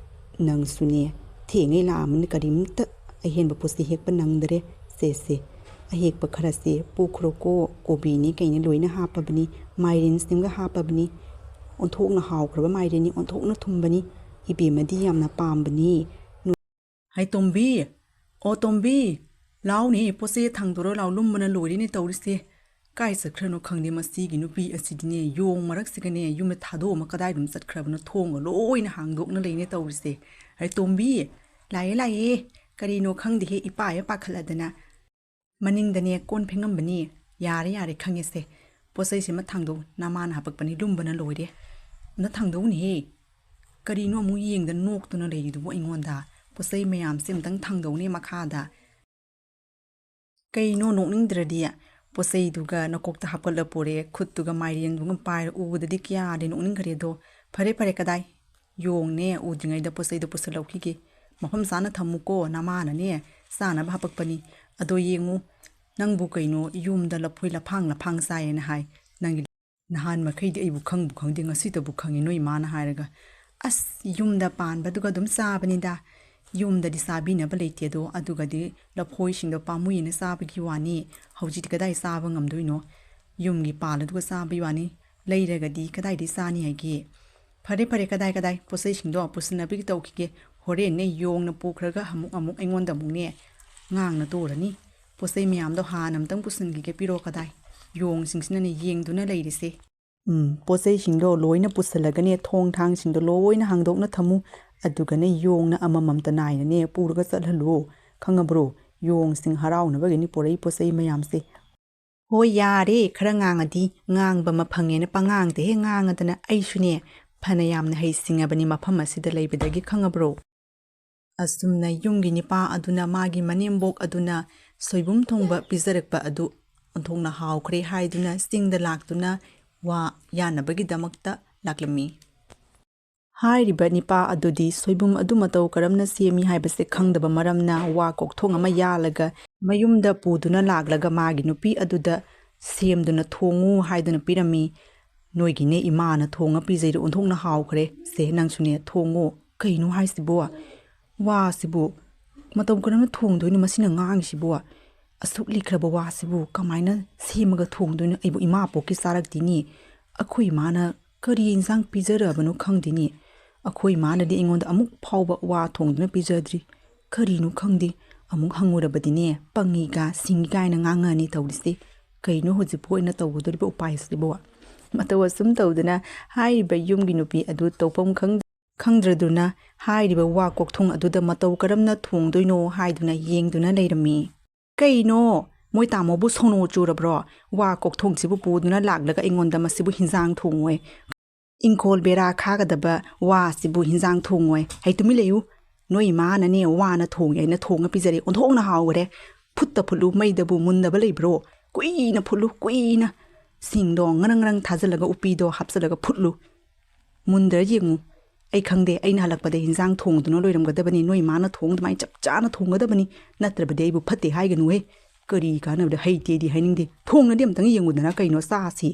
ꯅꯪꯁꯨꯅꯦ ꯊꯦꯡꯉꯩ ꯂꯥꯛꯑꯃꯅꯤ, ꯀꯔꯤꯝꯇ ꯑꯍꯦꯟꯕ ꯄꯣꯠꯁꯤ ꯍꯦꯛꯄ ꯅꯪꯗꯔꯦ꯫ ꯁꯦ ꯁꯦ, ꯑꯍꯦꯛꯄ ꯈꯔꯁꯦ ꯄꯨꯈ꯭ꯔꯣꯀꯣ꯫ ꯀꯣꯕꯤꯅꯤ ꯀꯩꯅꯤ ꯂꯣꯏꯅ ꯍꯥꯞꯄꯕꯅꯤ, ꯃꯥꯏꯔꯦꯟ ꯁꯤꯝꯒ ꯍꯥꯞꯄꯕꯅꯤ꯫ ꯑꯣꯟꯊꯣꯛꯅ ꯍꯥꯎꯈ꯭ꯔꯕ ꯃꯥꯏꯔꯦꯟꯅꯤ, ꯑꯣꯟꯊꯣꯛꯅ ꯊꯨꯝꯕꯅꯤ꯫ ꯏꯕꯦꯝꯃꯗꯤ ꯌꯥꯝꯅ ꯄꯥꯝꯕꯅꯤ꯫ ꯍꯩ ꯇꯣꯝꯕꯤ, ꯑꯣ ꯇꯣꯝꯕꯤ, ꯂꯥꯎꯅꯦ, ꯄꯣꯠ ꯆꯩ ꯊꯥꯡꯗꯣꯔꯣ ꯂꯥꯎ, ꯂꯨꯝꯕꯅ ꯂꯣꯏꯔꯦꯅꯦ ꯇꯧꯔꯤꯁꯦ꯫ ꯀꯥꯏ ꯆꯠꯈ꯭ꯔꯅꯣ ꯈꯪꯗꯦ ꯃꯁꯤꯒꯤ ꯅꯨꯄꯤ ꯑꯁꯤꯗꯤꯅꯦ, ꯌꯣꯡ ꯃꯔꯛꯁꯤꯒꯅꯦ ꯌꯨꯝꯗ ꯊꯥꯗꯣꯛꯑꯝꯃ ꯀꯗꯥꯏꯗꯅꯣ ꯆꯠꯈ꯭ꯔꯕꯅꯣ, ꯊꯣꯡꯒ ꯂꯣꯏꯅ ꯍꯥꯡꯗꯣꯛꯅ ꯂꯩꯅꯦ ꯇꯧꯔꯤꯁꯦ꯫ ꯍꯩ ꯇꯣꯝꯕꯤ, ꯂꯥꯛꯑꯦ ꯂꯥꯛꯑꯦ, ꯀꯔꯤꯅꯣ ꯈꯪꯗꯦꯍꯦ, ꯏꯄꯥ ꯍꯦꯛ ꯄꯥꯈꯠꯂꯗꯅ꯫ ꯃꯅꯤꯡꯗꯅꯦ ꯀꯣꯟ ꯐꯦꯡꯉꯝꯕꯅꯤ꯫ ꯌꯥꯔꯦ ꯌꯥꯔꯦ ꯈꯪꯉꯦꯁꯦ, ꯄꯣꯠ ꯆꯩꯁꯤꯃ ꯊꯥꯡꯗꯣꯛꯎ, ꯅꯃꯥꯅ ꯍꯥꯄꯛꯄꯅꯤ, ꯂꯨꯝꯕꯅ ꯂꯣꯏꯔꯦ꯫ ꯑꯝꯇ ꯊꯥꯡꯗꯧꯅꯦꯍꯦ꯫ ꯀꯔꯤꯅꯣ ꯑꯃꯨꯛ ꯌꯦꯡꯗꯅ ꯅꯣꯛꯇꯨꯅ ꯂꯩꯔꯤꯗꯨꯕꯨ ꯑꯩꯉꯣꯟꯗ? ꯄꯣꯠ ꯆꯩ ꯃꯌꯥꯝꯁꯦ ꯑꯝꯇꯪ ꯊꯥꯡꯗꯧꯅꯦ ꯃꯈꯥꯗ꯫ ꯀꯩꯅꯣ ꯅꯣꯛꯅꯤꯡꯗ꯭ꯔꯗꯤ? ꯄꯣꯠ ꯆꯩꯗꯨꯒ ꯅꯀꯣꯛꯇ ꯍꯥꯞꯀꯠꯂ ꯄꯨꯔꯦ, ꯈꯨꯠꯇꯨꯒ ꯃꯥꯏꯔꯦꯟꯗꯨꯒ ꯄꯥꯏꯔ ꯎꯕꯗꯗꯤ ꯀꯌꯥꯗꯤ ꯅꯣꯛꯅꯤꯡꯈ꯭ꯔꯦꯗꯣ꯫ ꯐꯔꯦ ꯐꯔꯦ, ꯀꯗꯥꯏ? ꯌꯣꯡꯅꯦ ꯎꯗ꯭ꯔꯤꯉꯩꯗ ꯄꯣꯠ ꯆꯩꯗꯣ ꯄꯨꯁꯜꯍꯧꯈꯤꯒꯦ꯫ ꯃꯐꯝ ꯆꯥꯅ ꯊꯝꯃꯨꯀꯣ, ꯅꯃꯥꯅꯅꯦ ꯆꯥꯅꯕ ꯍꯥꯄꯛꯄꯅꯤ꯫ ꯑꯗꯣ ꯌꯦꯡꯉꯨ, ꯅꯪꯕꯨ ꯀꯩꯅꯣ ꯌꯨꯝꯗ ꯂꯐꯣꯏ ꯂꯐꯥꯡ ꯂꯐꯥꯡ ꯆꯥꯏꯌꯦꯅ ꯍꯥꯏ꯫ ꯅꯪꯒꯤ ꯅꯍꯥꯟ ꯃꯈꯩꯗꯤ ꯑꯩꯕꯨ ꯈꯪꯕꯨ ꯈꯪꯗꯦ, ꯉꯁꯤꯇꯕꯨ ꯈꯪꯉꯤ ꯅꯣꯏ ꯏꯃꯥꯅ ꯍꯥꯏꯔꯒ꯫ ꯑꯁ, ꯌꯨꯝꯗ ꯄꯥꯟꯕꯗꯨꯒ ꯑꯗꯨꯝ ꯆꯥꯕꯅꯤꯗ꯫ ꯌꯨꯝꯗꯗꯤ ꯆꯥꯕꯤꯅꯕ ꯂꯩꯇꯦ ꯑꯗꯣ, ꯑꯗꯨꯒꯗꯤ ꯂꯐꯣꯏꯁꯤꯡꯗꯣ ꯄꯥꯝꯃꯨꯏꯅ ꯆꯥꯕꯒꯤ ꯋꯥꯅꯤ꯫ ꯍꯧꯖꯤꯛꯇꯤ ꯀꯗꯥꯏ ꯆꯥꯕ ꯉꯝꯗꯣꯏꯅꯣ? ꯌꯨꯝꯒꯤ ꯄꯥꯜꯂꯗꯨꯒ ꯆꯥꯕꯒꯤ ꯋꯥꯅꯤ꯫ ꯂꯩꯔꯒꯗꯤ ꯀꯗꯥꯏꯗꯩ ꯆꯥꯅꯤ ꯍꯥꯏꯒꯦ? ꯐꯔꯦ ꯐꯔꯦ, ꯀꯗꯥꯏ ꯀꯗꯥꯏ ꯄꯣꯠ ꯆꯩꯁꯤꯡꯗꯣ ꯄꯨꯁꯤꯟꯅꯕꯒꯤ ꯇꯧꯈꯤꯒꯦ꯫ ꯍꯣꯔꯦꯟꯅꯦ ꯌꯣꯡꯅ ꯄꯨꯈ꯭ꯔꯒ ꯑꯃꯨꯛ ꯑꯃꯨꯛ ꯑꯩꯉꯣꯟꯗ ꯑꯃꯨꯛꯅꯦ ꯉꯥꯡꯅ ꯇꯣꯔꯅꯤ꯫ ꯄꯣꯠ ꯆꯩ ꯃꯌꯥꯝꯗꯣ ꯍꯥꯟꯅ ꯑꯝꯇꯪ ꯄꯨꯁꯤꯟꯈꯤꯒꯦ, ꯄꯤꯔꯣ ꯀꯗꯥꯏ? ꯌꯣꯡꯁꯤꯡꯁꯤꯅꯅꯦ ꯌꯦꯡꯗꯨꯅ ꯂꯩꯔꯤꯁꯦ꯫ ꯎꯝ, ꯄꯣꯠ ꯆꯩꯁꯤꯡꯗꯣ ꯂꯣꯏꯅ ꯄꯨꯁꯤꯜꯂꯒꯅꯦ ꯊꯣꯡ ꯊꯥꯡꯁꯤꯡꯗꯣ ꯂꯣꯏꯅ ꯍꯥꯡꯗꯣꯛꯅ ꯊꯝꯃꯨ꯫ ꯑꯗꯨꯒꯅꯦ ꯌꯣꯡꯅ ꯑꯃꯃꯝꯇ ꯅꯥꯏꯅꯅꯦ ꯄꯨꯔꯒ ꯆꯠꯍꯜꯂꯨ꯫ ꯈꯪꯉꯕ꯭ꯔꯣ? ꯌꯣꯡꯁꯤꯡ ꯍꯔꯥꯎꯅꯕꯒꯤꯅꯤ ꯄꯨꯔꯛꯏ ꯄꯣꯠ ꯆꯩ ꯃꯌꯥꯝꯁꯦ꯫ ꯍꯣꯏ, ꯌꯥꯔꯦ, ꯈꯔ ꯉꯥꯡꯉꯗꯤ ꯉꯥꯡꯕ ꯑꯃ ꯐꯪꯉꯦꯅ ꯄꯉꯥꯡꯗ ꯍꯦꯛ ꯉꯥꯡꯉꯗꯅ꯫ ꯑꯩꯁꯨꯅꯦ ꯐꯅ ꯌꯥꯝꯅ ꯍꯩꯁꯤꯡꯉꯕꯅꯤ ꯃꯐꯝ ꯑꯁꯤꯗ ꯂꯩꯕꯗꯒꯤ, ꯈꯪꯉꯕ꯭ꯔꯣ? ꯑꯁꯨꯝꯅ ꯌꯨꯝꯒꯤ ꯅꯤꯄꯥ ꯑꯗꯨꯅ ꯃꯥꯒꯤ ꯃꯅꯦꯝꯕꯣꯛ ꯑꯗꯨꯅ ꯁꯣꯏꯕꯨꯝ ꯊꯣꯡꯕ ꯄꯤꯖꯔꯛꯄ ꯑꯗꯨ ꯑꯣꯟꯊꯣꯛꯅ ꯍꯥꯎꯈ꯭ꯔꯦ ꯍꯥꯏꯗꯨꯅ ꯆꯤꯡꯗ ꯂꯥꯛꯇꯨꯅ ꯋꯥ ꯌꯥꯅꯕꯒꯤꯗꯃꯛꯇ ꯂꯥꯛꯂꯝꯃꯤ꯫ ꯍꯥꯏꯔꯤꯕ ꯅꯤꯄꯥ ꯑꯗꯨꯗꯤ ꯁꯣꯏꯕꯨꯝ ꯑꯗꯨ ꯃꯇꯧ ꯀꯔꯝꯅ ꯁꯦꯝꯃꯤ ꯍꯥꯏꯕꯁꯦ ꯈꯪꯗꯕ ꯃꯔꯝꯅ ꯋꯥ ꯀꯣꯛꯊꯣꯡ ꯑꯃ ꯌꯥꯜꯂꯒ ꯃꯌꯨꯝꯗ ꯄꯨꯗꯨꯅ ꯂꯥꯛꯂꯒ ꯃꯥꯒꯤ ꯅꯨꯄꯤ ꯑꯗꯨꯗ ꯁꯦꯝꯗꯨꯅ ꯊꯣꯡꯉꯨ ꯍꯥꯏꯗꯨꯅ ꯄꯤꯔꯝꯃꯤ꯫ "ꯅꯣꯏꯒꯤꯅꯦ ꯏꯃꯥꯅ ꯊꯣꯡꯉ ꯄꯤꯖꯩꯗꯣ ꯑꯣꯟꯊꯣꯛꯅ ꯍꯥꯎꯈ꯭ꯔꯦ꯫ ꯁꯦ, ꯅꯪꯁꯨꯅꯦ ꯊꯣꯡꯉꯣ꯫" "ꯀꯩꯅꯣ ꯍꯥꯏꯁꯤꯕꯣ? ꯋꯥꯁꯤꯕꯨ ꯃꯇꯧ ꯀꯔꯝꯅ ꯊꯣꯡꯗꯣꯏꯅꯣ ꯃꯁꯤꯅ ꯉꯥꯡꯉꯤꯁꯤꯕꯣ? ꯑꯁꯨꯛ ꯂꯤꯈ꯭ꯔꯕ ꯋꯥꯁꯤꯕꯨ ꯀꯃꯥꯏꯅ ꯁꯦꯝꯃꯒ ꯊꯣꯡꯗꯣꯏꯅꯣ? ꯑꯩꯕꯨ ꯏꯃꯥ ꯄꯣꯛꯀꯤ ꯆꯥꯔꯛꯇꯦꯅꯦ꯫ ꯑꯩꯈꯣꯏ ꯏꯃꯥꯅ ꯀꯔꯤ ꯏꯟꯁꯥꯡ ꯄꯤꯖꯔꯕꯅꯣ ꯈꯪꯗꯦꯅꯦ꯫ ꯑꯩꯈꯣꯏ ꯏꯃꯥꯅꯗꯤ ꯑꯩꯉꯣꯟꯗ ꯑꯃꯨꯛ ꯐꯥꯎꯕ ꯋꯥ ꯊꯣꯡꯗꯨꯅ ꯄꯤꯖꯗ꯭ꯔꯤ꯫ ꯀꯔꯤꯅꯣ ꯈꯪꯗꯦ꯫ ꯑꯃꯨꯛ ꯍꯪꯉꯨꯔꯕꯗꯤꯅꯦ, ꯄꯪꯉꯤꯒ ꯁꯤꯡꯉꯤꯒ ꯍꯥꯏꯅ ꯉꯥꯡꯉꯛꯑꯅꯤ ꯇꯧꯔꯤꯁꯦ꯫ ꯀꯩꯅꯣ ꯍꯧꯖꯤꯛꯄꯨ ꯑꯩꯅ ꯇꯧꯒꯗꯧꯔꯤꯕ ꯎꯄꯥꯏꯁꯤꯕꯣ?" ꯃꯇꯧ ꯑꯁꯨꯝ ꯇꯧꯗꯨꯅ ꯍꯥꯏꯔꯤꯕ ꯌꯨꯝꯒꯤ ꯅꯨꯄꯤ ꯑꯗꯨ ꯇꯧꯐꯝ ꯈꯪ-, ꯈꯪꯗ꯭ꯔꯗꯨꯅ ꯍꯥꯏꯔꯤꯕ ꯋꯥ ꯀꯣꯛꯊꯣꯡ ꯑꯗꯨꯗ ꯃꯇꯧ ꯀꯔꯝꯅ ꯊꯣꯡꯗꯣꯏꯅꯣ ꯍꯥꯏꯗꯨꯅ ꯌꯦꯡꯗꯨꯅ ꯂꯩꯔꯝꯃꯤ꯫ "ꯀꯩꯅꯣ? ꯃꯣꯏ ꯇꯥꯃꯣꯕꯨ ꯁꯣꯅꯣ ꯆꯨꯔꯕ꯭ꯔꯣ? ꯋꯥ ꯀꯣꯛꯊꯣꯡꯁꯤꯕꯨ ꯄꯨꯗꯨꯅ ꯂꯥꯛꯂꯒ ꯑꯩꯉꯣꯟꯗ ꯃꯁꯤꯕꯨ ꯍꯤꯟꯖꯥꯡ ꯊꯣꯡꯉꯣꯏ꯫ ꯏꯪꯈꯣꯜ ꯕꯦꯔꯥ ꯈꯥꯒꯗꯕ ꯋꯥꯁꯤꯕꯨ ꯍꯤꯟꯖꯥꯡ ꯊꯣꯡꯉꯣꯏ꯫ ꯍꯩ, ꯇꯨꯃꯤꯟ ꯂꯩꯌꯨ꯫ ꯅꯣꯏ ꯏꯃꯥꯅꯅꯦ ꯋꯥꯅ ꯊꯣꯡꯉꯦ ꯍꯥꯏꯅ ꯊꯣꯡꯉ ꯄꯤꯖꯔꯦ꯫ ꯑꯣꯟꯊꯣꯛꯅ ꯍꯥꯎꯈ꯭ꯔꯦ꯫ ꯐꯨꯠꯇ ꯐꯨꯠꯂꯨ, ꯃꯩꯗꯕꯨ ꯃꯨꯟꯗꯕ ꯂꯩꯕ꯭ꯔꯣ? ꯀꯨꯏꯅ ꯐꯨꯠꯂꯨ, ꯀꯨꯏꯅ꯫ ꯁꯤꯡꯗꯣ ꯉꯔꯪ ꯉꯔꯪ ꯊꯥꯖꯤꯜꯂꯒ ꯎꯄꯤꯗꯣ ꯍꯥꯞꯆꯤꯜꯂꯒ ꯐꯨꯠꯂꯨ꯫ ꯃꯨꯟꯗ꯭ꯔ ꯌꯦꯡꯉꯨ꯫ ꯑꯩ ꯈꯪꯗꯦ, ꯑꯩꯅ ꯍꯜꯂꯛꯄꯗ ꯍꯤꯟꯖꯥꯡ ꯊꯣꯡꯗꯨꯅ ꯂꯣꯏꯔꯝꯒꯗꯕꯅꯤ꯫ ꯅꯣꯏ ꯏꯃꯥꯅ ꯊꯣꯡ ꯑꯗꯨꯃꯥꯏꯅ ꯆꯞ ꯆꯥꯅ ꯊꯣꯡꯒꯗꯕꯅꯤ꯫ ꯅꯠꯇ꯭ꯔꯕꯗꯤ ꯑꯩꯕꯨ ꯐꯠꯇꯦ ꯍꯥꯏꯒꯅꯨꯍꯦ꯫ ꯀꯔꯤ ꯀꯥꯟꯅꯕꯗ ꯍꯩꯇꯦꯗꯤ ꯍꯥꯏꯅꯤꯡꯗꯦ꯫ ꯊꯣꯡꯅꯗꯤ ꯑꯝꯇꯪ ꯌꯦꯡꯉꯨꯗꯅ ꯀꯩꯅꯣ ꯆꯥꯁꯤ꯫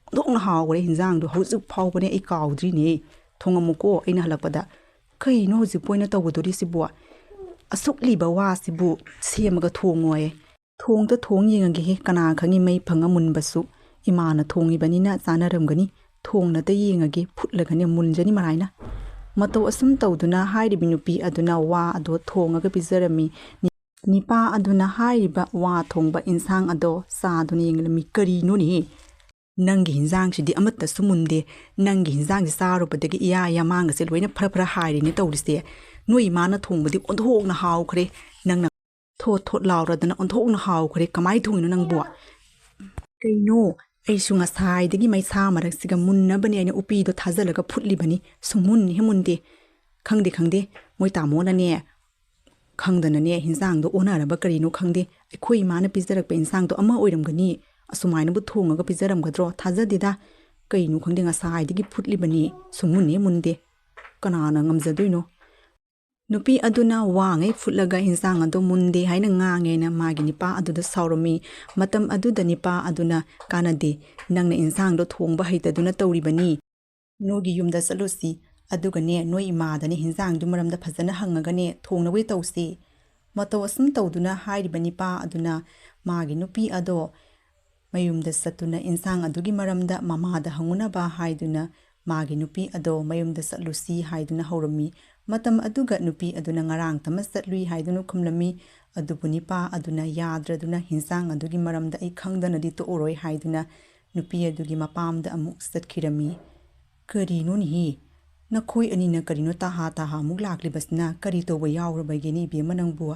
ꯑꯣꯟꯊꯣꯛꯅ ꯍꯥꯎꯈ꯭ꯔꯦ ꯍꯤꯟꯖꯥꯡꯗꯣ꯫ ꯍꯧꯖꯤꯛ ꯐꯥꯎꯕꯅꯦ ꯑꯩ ꯀꯥꯎꯗ꯭ꯔꯤꯅꯦ꯫ ꯊꯣꯡꯉꯝꯃꯨꯀꯣ ꯑꯩꯅ ꯍꯜꯂꯛꯄꯗ꯫ ꯀꯩꯅꯣ ꯍꯧꯖꯤꯛꯄꯨ ꯑꯣꯏꯅ ꯇꯧꯒꯗꯣꯔꯤꯁꯤꯕꯣ? ꯑꯁꯨꯛ ꯂꯤꯕ ꯋꯥꯁꯤꯕꯨ ꯁꯦꯝꯃꯒ ꯊꯣꯡꯉꯣꯌꯦ꯫ ꯊꯣꯡꯗ ꯊꯣꯡ ꯌꯦꯡꯉꯒꯦꯍꯦ, ꯀꯅꯥ ꯈꯪꯉꯤ ꯃꯩ ꯐꯪꯉ ꯃꯨꯟꯕꯁꯨ꯫ ꯏꯃꯥꯅ ꯊꯣꯡꯉꯤꯕꯅꯤꯅ ꯆꯥꯅꯔꯝꯒꯅꯤ꯫ ꯊꯣꯡꯅꯇ ꯌꯦꯡꯉꯒꯦ, ꯐꯨꯠꯂꯒꯅꯦ ꯃꯨꯟꯖꯅꯤ ꯃꯔꯥꯏꯅ꯫ ꯃꯇꯧ ꯑꯁꯨꯝ ꯇꯧꯗꯨꯅ ꯍꯥꯏꯔꯤꯕꯤ ꯅꯨꯄꯤ ꯑꯗꯨꯅ ꯋꯥ ꯑꯗꯣ ꯊꯣꯡꯉꯒ ꯄꯤꯖꯔꯝꯃꯤ꯫ ꯅꯤ-, ꯅꯤꯄꯥ ꯑꯗꯨꯅ ꯍꯥꯏꯔꯤꯕ ꯋꯥ ꯊꯣꯡꯕ ꯏꯟꯁꯥꯡ ꯑꯗꯣ ꯆꯥꯗꯨꯅ ꯌꯦꯡꯂꯝꯃꯤ꯫ "ꯀꯔꯤꯅꯣꯅꯦꯍꯦ? ꯅꯪꯒꯤ ꯍꯤꯟꯖꯥꯡꯁꯤꯗꯤ ꯑꯃꯠꯇꯁꯨ ꯃꯨꯟꯗꯦ꯫ ꯅꯪꯒꯤ ꯍꯤꯟꯖꯥꯡꯁꯤ ꯆꯥꯔꯨꯕꯗꯒꯤ ꯏꯌꯥ ꯌꯥꯃꯥꯡꯒꯁꯦ ꯂꯣꯏꯅ ꯐꯔ ꯐꯔ ꯍꯥꯏꯔꯤꯅꯦ ꯇꯧꯔꯤꯁꯦ꯫ ꯅꯣꯏ ꯏꯃꯥꯅ ꯊꯣꯡꯕꯗꯤ ꯑꯣꯟꯊꯣꯛꯅ ꯍꯥꯎꯈ꯭ꯔꯦ꯫ ꯅꯪꯅ ꯊꯣꯠ ꯊꯣꯠ ꯂꯥꯎꯔꯗꯅ ꯑꯣꯟꯊꯣꯛꯅ ꯍꯥꯎꯈ꯭ꯔꯦ꯫ ꯀꯃꯥꯏ ꯊꯣꯡꯉꯤꯅꯣ ꯅꯪꯕꯨ?" "ꯀꯩꯅꯣ? ꯑꯩꯁꯨ ꯉꯁꯥꯏꯗꯒꯤ ꯃꯩꯁꯥ ꯃꯔꯛꯁꯤꯒ ꯃꯨꯟꯅꯕꯅꯦ ꯑꯩꯅ ꯎꯄꯤꯗꯣ ꯊꯥꯖꯤꯜꯂꯒ ꯐꯨꯠꯂꯤꯕꯅꯤ, ꯁꯨꯡꯃꯨꯟ ꯍꯦꯛ ꯃꯨꯟꯗꯦ꯫ ꯈꯪꯗꯦ ꯈꯪꯗꯦ, ꯃꯣꯏ ꯇꯥꯃꯣꯅꯅꯦ ꯈꯪꯗꯅꯅꯦ ꯍꯤꯟꯖꯥꯡꯗꯣ ꯑꯣꯟꯅꯔꯕ ꯀꯔꯤꯅꯣ ꯈꯪꯗꯦ꯫ ꯑꯩꯈꯣꯏ ꯏꯃꯥꯅ ꯄꯤꯖꯔꯛꯄ ꯏꯟꯁꯥꯡꯗꯣ ꯑꯃ ꯑꯣꯏꯔꯝꯒꯅꯤ꯫ ꯑꯁꯨꯃꯥꯏꯅꯕꯨ ꯊꯣꯡꯉꯒ ꯄꯤꯖꯔꯝꯒꯗ꯭ꯔꯣ? ꯊꯥꯖꯗꯦꯗ꯫ ꯀꯩꯅꯣ ꯈꯪꯗꯦ, ꯉꯁꯥꯏꯗꯒꯤ ꯐꯨꯠꯂꯤꯕꯅꯤ, ꯁꯨꯡꯃꯨꯟ ꯍꯦꯛ ꯃꯨꯟꯗꯦ꯫ ꯀꯅꯥꯅ ꯉꯝꯖꯗꯣꯏꯅꯣ? ꯅꯨꯄꯤ ꯑꯗꯨꯅ ꯋꯥꯉꯩ ꯐꯨꯠꯂꯒ ꯍꯤꯟꯖꯥꯡ ꯑꯗꯨ ꯃꯨꯟꯗꯦ ꯍꯥꯏꯅ ꯉꯥꯡꯉꯦꯅ ꯃꯥꯒꯤ ꯅꯤꯄꯥ ꯑꯗꯨꯗ ꯁꯥꯎꯔꯝꯃꯤ꯫ ꯃꯇꯝ ꯑꯗꯨꯗ ꯅꯤꯄꯥ ꯑꯗꯨꯅ, "ꯀꯥꯟꯅꯗꯦ, ꯅꯪꯅ ꯏꯟꯁꯥꯡꯗꯣ ꯊꯣꯡꯕ ꯍꯩꯇꯗꯨꯅ ꯇꯧꯔꯤꯕꯅꯤ꯫ ꯅꯣꯏꯒꯤ ꯌꯨꯝꯗ ꯆꯠꯂꯨꯁꯤ, ꯑꯗꯨꯒꯅꯦ ꯅꯣꯏ ꯏꯃꯥꯗꯅꯦ ꯍꯤꯟꯖꯥꯡꯗꯨ ꯃꯔꯝꯗ ꯐꯖꯅ ꯍꯪꯉꯒꯅꯦ ꯊꯣꯡꯅꯕ ꯇꯧꯁꯤ꯫ ꯃꯇꯧ ꯑꯁꯨꯝ ꯇꯧꯗꯨꯅ ꯍꯥꯏꯔꯤꯕ ꯅꯤꯄꯥ ꯑꯗꯨꯅ ꯃꯥꯒꯤ ꯅꯨꯄꯤ ꯑꯗꯣ ꯃꯌꯨꯝꯗ ꯆꯠꯇꯨꯅ ꯏꯟꯁꯥꯡ ꯑꯗꯨꯒꯤ ꯃꯔꯝꯗ ꯃꯃꯥꯗ ꯍꯪꯉꯨꯅꯕ ꯍꯥꯏꯗꯨꯅ ꯃꯥꯒꯤ ꯅꯨꯄꯤ ꯑꯗꯣ ꯃꯌꯨꯝꯗ ꯆꯠꯂꯨꯁꯤ ꯍꯥꯏꯗꯨꯅ ꯍꯧꯔꯝꯃꯤ꯫ ꯃꯇꯝ ꯑꯗꯨꯒ ꯅꯨꯄꯤ ꯑꯗꯨꯅ ꯉꯔꯥꯡꯇꯃꯛ ꯆꯠꯂꯨꯏ ꯍꯥꯏꯗꯨꯅ ꯈꯨꯝꯂꯝꯃꯤ꯫ ꯑꯗꯨꯕꯨ ꯅꯤꯄꯥ ꯑꯗꯨꯅ ꯌꯥꯗ꯭ꯔꯗꯨꯅ ꯍꯤꯟꯁꯥꯡ ꯑꯗꯨꯒꯤ ꯃꯔꯝꯗ ꯑꯩ ꯈꯪꯗꯅꯗꯤ ꯇꯣꯛꯑꯔꯣꯏ ꯍꯥꯏꯗꯨꯅ ꯅꯨꯄꯤ ꯑꯗꯨꯒꯤ ꯃꯄꯥꯝꯗ ꯑꯃꯨꯛ ꯆꯠꯈꯤꯔꯝꯃꯤ꯫ "ꯀꯔꯤꯅꯣꯅꯦꯍꯦ? ꯅꯈꯣꯏ ꯑꯅꯤꯅ ꯀꯔꯤꯅꯣ ꯇꯍꯥ ꯇꯍꯥ ꯑꯃꯨꯛ ꯂꯥꯛꯂꯤꯕꯁꯤꯅ? ꯀꯔꯤ ꯇꯧꯕ ꯌꯥꯎꯔꯕꯒꯦꯅꯦ ꯏꯕꯦꯝꯃ ꯅꯪꯕꯨ?"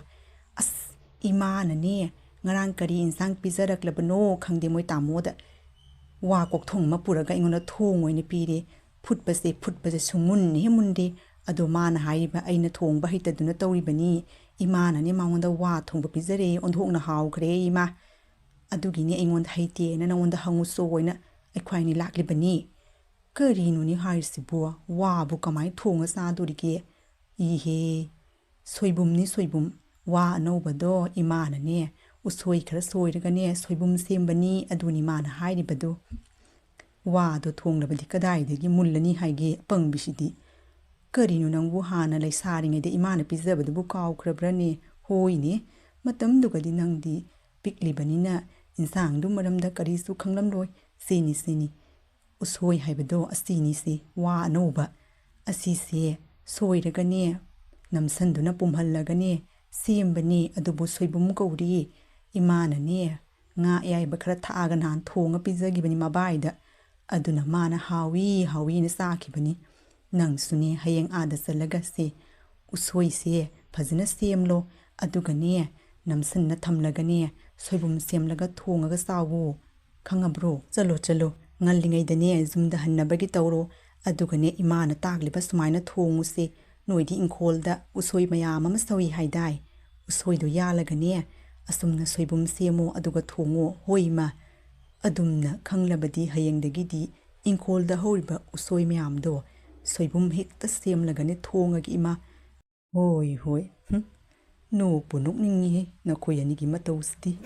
"ꯑꯁ, ꯏꯃꯥꯅꯅꯦ ꯉꯔꯥꯡ ꯀꯔꯤ ꯏꯟꯁꯥꯡ ꯄꯤꯖꯔꯛꯂꯕꯅꯣ ꯈꯪꯗꯦ ꯃꯣꯏ ꯇꯥꯃꯣꯗ꯫ ꯋꯥ ꯀꯣꯛꯊꯣꯡ ꯑꯃ ꯄꯨꯔꯒ ꯑꯩꯉꯣꯟꯗ ꯊꯣꯡ ꯑꯣꯏꯅ ꯄꯤꯔꯦ꯫ ꯐꯨꯠꯄꯁꯦ, ꯐꯨꯠꯄꯁꯦ ꯁꯨꯡꯃꯨꯟ ꯍꯦꯛ ꯃꯨꯟꯗꯦ꯫ ꯑꯗꯣ ꯃꯥꯅ ꯍꯥꯏꯔꯤꯕ ꯑꯩꯅ ꯊꯣꯡꯕ ꯍꯩꯇꯗꯨꯅ ꯇꯧꯔꯤꯕꯅꯤ꯫ ꯏꯃꯥꯅꯅꯦ ꯃꯉꯣꯟꯗ ꯋꯥ ꯊꯣꯡꯕ ꯄꯤꯖꯔꯦ, ꯑꯣꯟꯊꯣꯛꯅ ꯍꯥꯎꯈ꯭ꯔꯦ ꯏꯃꯥ꯫ ꯑꯗꯨꯒꯤꯅꯦ ꯑꯩꯉꯣꯟꯗ ꯍꯩꯇꯦꯅ ꯅꯉꯣꯟꯗ ꯍꯪꯉꯨ ꯆꯣꯅ ꯑꯩꯈꯣꯏ ꯑꯅꯤ ꯂꯥꯛꯂꯤꯕꯅꯤ꯫" "ꯀꯔꯤꯅꯣꯅꯦ ꯍꯥꯏꯔꯤꯁꯤꯕꯨ? ꯋꯥꯕꯨ ꯀꯃꯥꯏ ꯊꯣꯡꯉ ꯆꯥꯗꯣꯔꯤꯒꯦ?" "ꯏꯍꯦ, ꯁꯣꯏꯕꯨꯝꯅꯤ ꯁꯣꯏꯕꯨꯝ꯫ ꯋꯥ ꯑꯅꯧꯕꯗꯣ ꯏꯃꯥꯅꯅꯦ ꯎꯁꯣꯏ ꯈꯔ ꯁꯣꯏꯔꯒꯅꯦ ꯁꯣꯏꯕꯨꯝ ꯁꯦꯝꯕꯅꯤ, ꯑꯗꯨꯅꯤ ꯃꯥꯅ ꯍꯥꯏꯔꯤꯕꯗꯨ꯫ ꯋꯥꯗꯣ ꯊꯣꯡꯂꯕꯗꯤ ꯀꯗꯥꯏꯗꯒꯤ ꯃꯨꯜꯂꯅꯤ ꯍꯥꯏꯒꯦ ꯑꯄꯪꯕꯤꯁꯤꯗꯤ?" "ꯀꯔꯤꯅꯣ ꯅꯪꯕꯨ, ꯍꯥꯟꯅ ꯂꯩꯁꯥꯔꯤꯉꯩꯗ ꯏꯃꯥꯅ ꯄꯤꯖꯕꯗꯨꯕꯨ ꯀꯥꯎꯈ꯭ꯔꯕ꯭ꯔꯅꯦ?" "ꯍꯣꯏꯅꯦ, ꯃꯇꯝꯗꯨꯒꯗꯤ ꯅꯪꯗꯤ ꯄꯤꯛꯂꯤꯕꯅꯤꯅ ꯏꯟꯁꯥꯡꯗꯨ ꯃꯔꯝꯗ ꯀꯔꯤꯁꯨ ꯈꯪꯂꯝꯂꯣꯏ꯫ ꯁꯤꯅꯤ, ꯁꯤꯅꯤ꯫ ꯎꯁꯣꯏ ꯍꯥꯏꯕꯗꯣ ꯑꯁꯤꯅꯤꯁꯦ, ꯋꯥ ꯑꯅꯧꯕ꯫ ꯑꯁꯤꯁꯦ ꯁꯣꯏꯔꯒꯅꯦ, ꯅꯝꯁꯟꯗꯨꯅ ꯄꯨꯝꯍꯜꯂꯒꯅꯦ ꯁꯦꯝꯕꯅꯤ, ꯑꯗꯨꯕꯨ ꯁꯣꯏꯕꯨꯝ ꯀꯧꯔꯤ꯫ ꯏꯃꯥꯅꯅꯦ, ꯉꯥ ꯑꯌꯥꯏꯕ ꯈꯔ ꯊꯥꯛꯑꯒ ꯅꯍꯥꯟ ꯊꯣꯡꯉ ꯄꯤꯖꯈꯤꯕꯅꯤ ꯃꯕꯥꯏꯗ꯫ ꯑꯗꯨꯅ ꯃꯥꯅ ꯍꯥꯎꯏ, ꯍꯥꯎꯏꯅ ꯆꯥꯈꯤꯕꯅꯤ꯫ ꯅꯪꯁꯨꯅꯦ, ꯍꯌꯦꯡ ꯑꯥꯗ ꯆꯠꯂꯒ ꯁꯦ, ꯎꯁꯣꯏꯁꯦ ꯐꯖꯅ ꯁꯦꯝꯂꯣ, ꯑꯗꯨꯒꯅꯦ, ꯅꯝꯁꯟꯅ ꯊꯝꯂꯒꯅꯦ, ꯁꯣꯏꯕꯨꯝ ꯁꯦꯝꯂꯒ ꯊꯣꯡꯉꯒ ꯆꯥꯎꯋꯣ꯫" ꯈꯪꯉꯕ꯭ꯔꯣ? ꯆꯠꯂꯣ, ꯆꯠꯂꯣ, ꯉꯜꯂꯤꯉꯩꯗꯅꯦ ꯌꯨꯝꯗ ꯍꯟꯅꯕꯒꯤ ꯇꯧꯔꯣ꯫ ꯑꯗꯨꯒꯅꯦ, ꯏꯃꯥꯅ ꯇꯥꯛꯂꯤꯕ ꯁꯨꯃꯥꯏꯅ ꯊꯣꯡꯉꯨꯁꯦ꯫ ꯅꯣꯏꯗꯤ ꯏꯪꯈꯣꯜꯗ ꯎꯁꯣꯏ ꯃꯌꯥꯝ ꯑꯃ ꯁꯧꯏ ꯍꯥꯏꯗꯥꯏ? ꯎꯁꯣꯏꯗꯣ ꯌꯥꯜꯂꯒꯅꯦ, ꯑꯁꯨꯝꯅ ꯁꯣꯏꯕꯨꯝ ꯁꯦꯝꯃꯣ, ꯑꯗꯨꯒ ꯊꯣꯡꯉꯣ꯫ ꯍꯣꯏ, ꯏꯃꯥ꯫ ꯑꯗꯨꯝꯅ ꯈꯪꯂꯕꯗꯤ ꯍꯌꯦꯡꯗꯒꯤꯗꯤ ꯏꯪꯈꯣꯜꯗ ꯍꯧꯔꯤꯕ ꯎꯁꯣꯏ ꯃꯌꯥꯝꯗꯣ ꯁꯣꯏꯕꯨꯝ ꯍꯦꯛꯇ ꯁꯦꯝꯂꯒꯅꯦ ꯊꯣꯡꯉꯒꯦ, ꯏꯃꯥ꯫ ꯍꯣꯏ, ꯍꯣꯏ꯫ ꯍꯨꯝ꯫ ꯅꯣꯛꯄꯨ ꯅꯣꯛꯅꯤꯡꯉꯤꯍꯦ, ꯅꯈꯣꯏ ꯑꯅꯤꯒꯤ ꯃꯇꯧꯁꯤꯗꯤ꯫